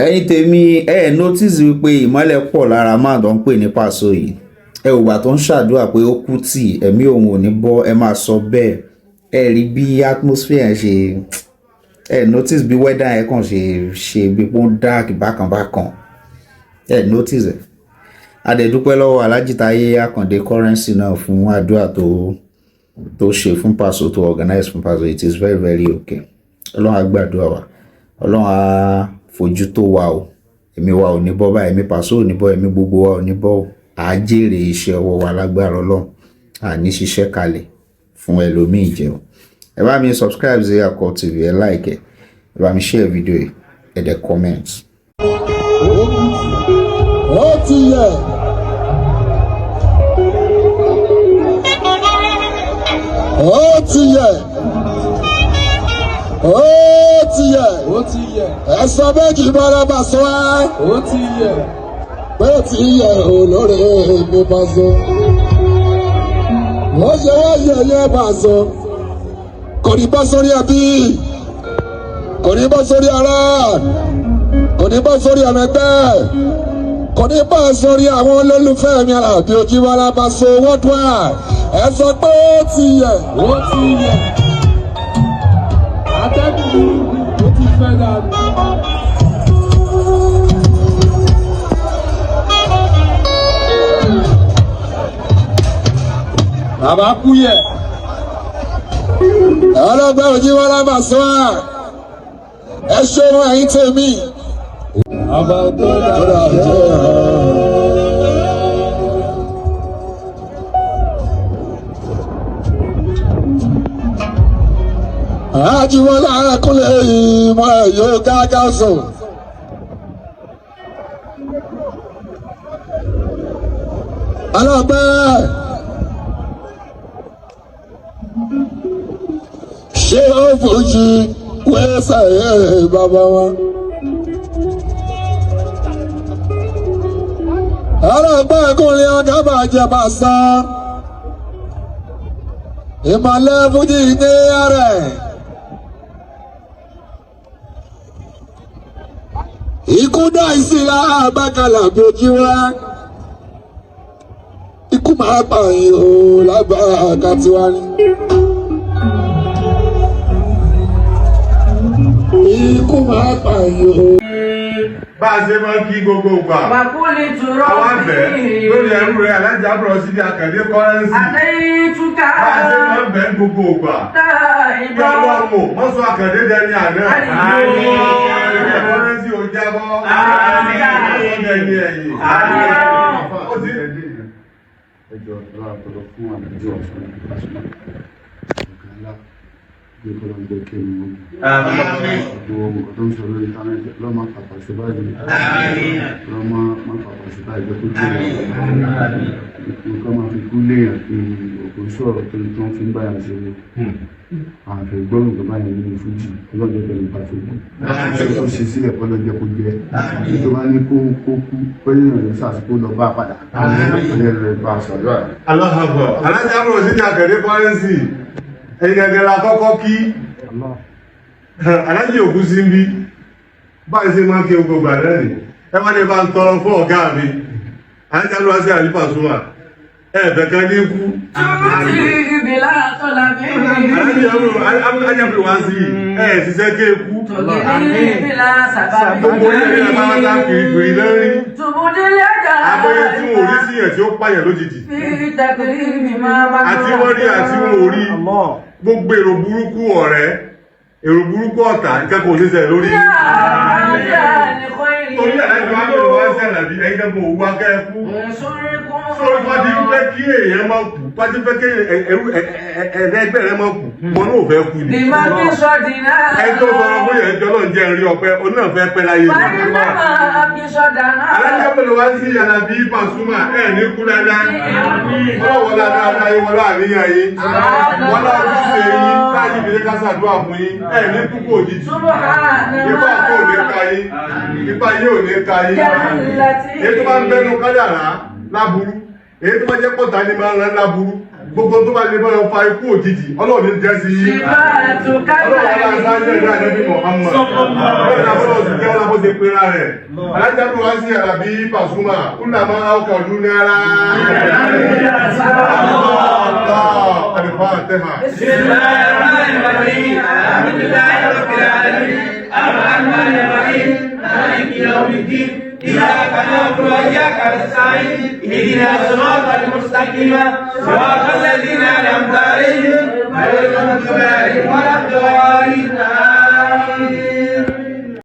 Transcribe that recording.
Ẹ̀yin tèmi, ẹ ẹ̀ notice wípé ìmọ́lẹ̀ pọ̀ lára máa tó ń pè ní Paso yìí. Ẹ ò gbà tó ń ṣàdúrà pé ó kú tì, ẹ̀mí òun ò ní bọ́. Ẹ máa sọ bẹ́ẹ̀. Ẹ rí bí atmosphere yẹn ṣe, ẹ notice bí weather yẹn kàn ṣe ṣe bí pọ́n dark bákan bákan. Ẹ notice ẹ. A dẹ̀ dúpẹ́ lọ́wọ́ Alhaji Táyé Àkàndé Currency náà fún àdúrà tó ṣe fún Paso, tó organize fún Paso. It is very, very okay. Ọlọ́run á gbàdúrà wa, Ọlọ́run á fojú tó wa o. Ẹ̀mí wa ò ní bọ́ báyìí, ẹ̀mí Paso ò ní bọ́, ẹ̀mí gbogbo wa ò ní bọ́ o. À á jèrè iṣẹ́ ọwọ́ wa lágbára Ọlọ́run. À ní ṣiṣẹ́ kalẹ̀ fún ẹlòmíì jẹun. Ẹ bá mi subscribe sí Akọ TV, ẹ like, ẹ bá mi share video yìí, ẹ dẹ̀ comment. Ó ti yẹ. Ó ti yẹ. Ó ti yẹ. Ó ti yẹ. Ẹ̀sọ́ méjì bọ́lá bá sọ ẹ́. Ó ti yẹ. Pé ó ti yẹ olóore mi bá sọ. Ó ṣe wá yẹyẹ bá sọ. Kò ní bọ́ sórí ẹbí. Kò ní bọ́ sórí ará. Kò ní bọ́ sórí ọmọ ẹgbẹ́. Kò ní bọ́ sórí àwọn olólùfẹ́ mi, Àlàbí Ojúbọ́lá Paso worldwide. Ẹ sọ pé ó ti yẹ. Ó ti yẹ. Atẹ́gùn ó ti fẹ́ dànù. Bàbá kú yẹ. Ọlọ́gbẹ́ Ojúbọ́lá Paso, ẹ ṣeun, ẹ̀yin tèmi. Bàbá tó dà jẹ́. Ajíwọ́lá Kúnlé ìmọ̀ yóò gágá sùn. Ọlọ́gbẹ́ ṣé ó fojú wẹ́sẹ̀ ẹ̀ bàbá wa. Ọlọ́gbẹ́ Kúnlé ọ̀gá bàjẹ́ bá sán. Ìmọ̀lẹ́ fújì ní ẹrẹ̀. Ikú dá ìsìlá àbákalà bí ojú wá. Ikú máa pààyàn o lágbára katiwa ni. Ikú máa pààyàn o. Bá a ṣe máa ń kí gbogbo ìgbà. Wàkúlì Àwa bẹ̀ tùrọ̀bì. Lórí ẹrú rẹ̀ Alájà Bùrọ̀sídìí Àkàndé Currency. Àtẹ̀yìntúkà. Bá a ṣe máa ń bẹ̀ gbogbo ìgbà. Kí Ọlọ́run ò mọ́ sọ Àkàndé dẹni àná. Àmín. Currency ò jábọ́. Àmín. Ó dẹni ẹ̀yìn. Ó ti Ẹjọ́ ọlọ́run fún àdájọ́ ọ̀sán ọ̀gá ńlá bí kọ́lá ń jẹ́ kí ẹni wọ́n gbogbo nǹkan tó ń sọ lórí íńtánẹ́ẹ̀tì lọ́ọ́ máa pàpà sí báyìí, lọ́ọ́ máa pàpà sí báyìí, jẹ́ kó jẹ́ nǹkan máa fi kú léèyàn kí òkú sọ̀rọ̀ tó ní tí wọ́n fi ń báyà ṣe àfẹ́ gbọ́rùn tó báyìí nínú fújì. Ọlọ́jọ́ bẹ̀rẹ̀ nípa tó kú tó ṣe sílẹ̀, kọ́lọ́jẹ́ kó jẹ́ tó bá ní kó kú pé èèyàn lè sàṣìkò lọ bá padà lẹ́rẹ̀ bá a ṣàdúrà. Allahu Akbar. Alájà Bùrọ̀sídìí Àkàndé Currency. Ẹ̀yin gẹ́gẹ́ la kọ́kọ́ kí. Alájì òkú sí ń bí. Báyìí ṣe máa ń kí gbogbo ìgbà náà nì. Ẹ wá ní bá ń tọrọ fún ọ̀gá mi. Alájà Bùrọ̀sídìí Àlí Pasuma. Ẹ fẹ́ kan ní kú. Tùrọ̀bì bìlà tọ́lábì. Alájà Bùrọ̀sídìí wá sí ẹ ṣiṣẹ́ ké kú. Tògìrì bìlà sábàbí. Gbogbo orílẹ̀ èdè pátá kìrìkìrì lórí. Tùbùdílé àjà. Abọ́yé tí wọn ò rí sí yẹn tí ó pààyàn lójijì. Fi tẹ̀kìrì mi máa bá Àti wọ́n rí àti wọn ò rí. Gbogbo èrò burúkú ọ̀rẹ́, èrò burúkú ọ̀tá, ìkẹ́kọ̀ọ́ oníṣẹ́ lórí. Torí àlájọ wá lórí wá sí àlàbí ẹ̀yin kẹ́kọ̀ọ́ òwú akẹ́ kú. Sórí tó ti ń fẹ́ kí èèyàn máa kú, tó ti ń fẹ́ kí ẹ̀ẹ́dẹ́gbẹ́ rẹ máa kú, wọn náà ò fẹ́ kú ni. Lima fi sọ̀dínà. Ẹni tó sọ̀rọ̀ fún yẹn jọ náà ń jẹ́ rí ọpẹ́, òun náà fẹ́ pẹ́ láyé ni. Fàyínàmà fi sọ̀dánà. Alájà pẹ̀lú wá sí Àlàbí Pasuma ẹ̀ ní kú dáadáa. Ọlọ́wọ́ dáadáa yín wọlé àníyàn yín. Wọlé ojúṣe yín láti fi ká ṣàdúrà fún yín. Ẹ̀ ní kúkú òjijì. Ipa kò ní ka yín. Ipa yín ò ní ka yín. Èyí tó bá ń bẹnu kádàrá láburú. Èyí tó bá jẹ́ pọ̀tà ni máa ń rán láburú. Gbogbo tó bá lè bọ́ fa ikú òjijì, Ọlọ́run ní jẹ́ sí yín. Ọlọ́run aláǹsáájú ẹ̀dá Ànábì Muhammad. Bẹ́ẹ̀ ni àbọ̀lọ̀ sì jẹ́ ọlọ́run ṣe pera rẹ̀. Alájà tó wá sí Àlàbí Pasuma, kúnlá máa ń ọkọ̀ ọdún ní ara. Allah, Al-Fatiha. إياك نعبد وإياك نستعين اهدنا الصراط المستقيم صراط الذين أنعمت عليهم غير المغضوب عليهم.